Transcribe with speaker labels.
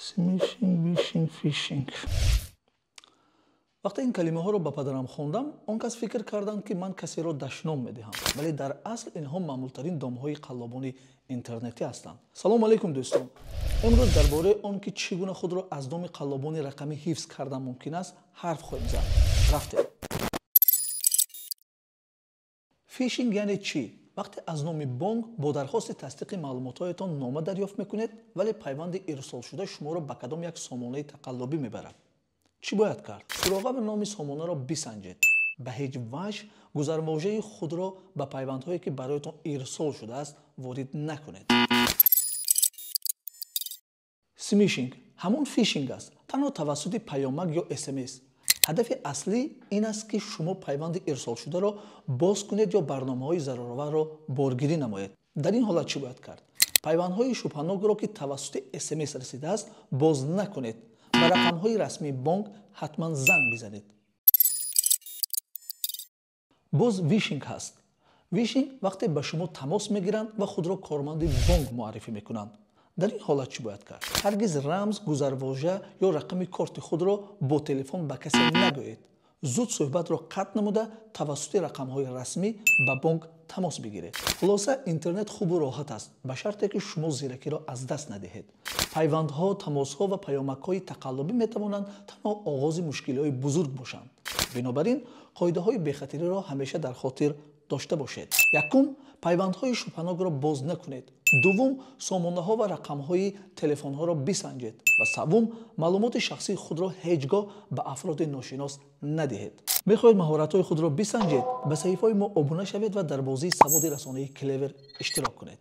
Speaker 1: Смишинг, вишинг, фишинг. Вақте ин калимаҳоро ба падарам хондам, он кас фикр карданд, ки ман касеро дашном медиҳам, вале дар асл инҳо маъмултарин домҳои қаллобони интернетӣ ҳастанд. Салому алайкум, дӯстон. Имрӯз дар бораи он, ки чӣ гуна худро аз доми қаллобони рақамӣ ҳифз кардан мумкин аст, ҳарф хоҳем зад. Рафтем. Фишинг яъне чӣ? Вақте аз номи бонк бо дархости тасдиқи маълумотҳоятон нома дарёфт мекунед, вале пайванди ирсолшуда шуморо ба кадом як сомонаи тақаллобӣ мебарад. Чӣ бояд кард? Суроға ва номи сомонаро бисанҷед. Ба ҳеҷ ваҷҳ гузарвожаи худро ба пайвандҳое, ки бароятон ирсол шудааст, ворид накунед. Смишинг ҳамон фишинг аст, танҳо тавассути паёмак ё СМС. Ҳадафи аслӣ ин аст, ки шумо пайванди ирсолшударо боз кунед ё барномаҳои зарароварро боргирӣ намоед. Дар ин ҳолат чӣ бояд кард? Пайвандҳои шубҳанокро, ки тавассути СМС расидааст, боз накунед. Ба рақамҳои расмии бонк ҳатман занг бизанед. Боз вишинг ҳаст. Вишинг вақте ба шумо тамос мегиранд ва худро корманди бонк муаррифӣ мекунанд. Дар ин ҳолат чӣ бояд кард? Ҳаргиз рамз, гузарвожа ё рақами корти худро бо телефон ба касе нагӯед. Зуд суҳбатро қатъ намуда, тавассути рақамҳои расмӣ ба бонк тамос бигиред. Хулоса, интернет хубу роҳат аст, ба шарте ки шумо зиракиро аз даст надиҳед. Пайвандҳо, тамосҳо ва паёмакҳои тақаллубӣ метавонанд танҳо оғози мушкилиҳои бузург бошанд. Бинобар ин қоидаҳои бехатариро ҳамеша дар хотир дошта бошед. Якум, пайвандҳои шубҳанокро боз накунед. Дуввум, сомонаҳо ва рақамҳои телефонҳоро бисанҷед. Ва севум, маълумоти шахсии худро ҳеҷ гоҳ ба афроди ношинос надиҳед. Мехоҳед маҳоратҳои худро бисанҷед? Ба саҳифаҳои мо обуна шавед ва дар бозии саводи расонаи Клевер иштирок кунед.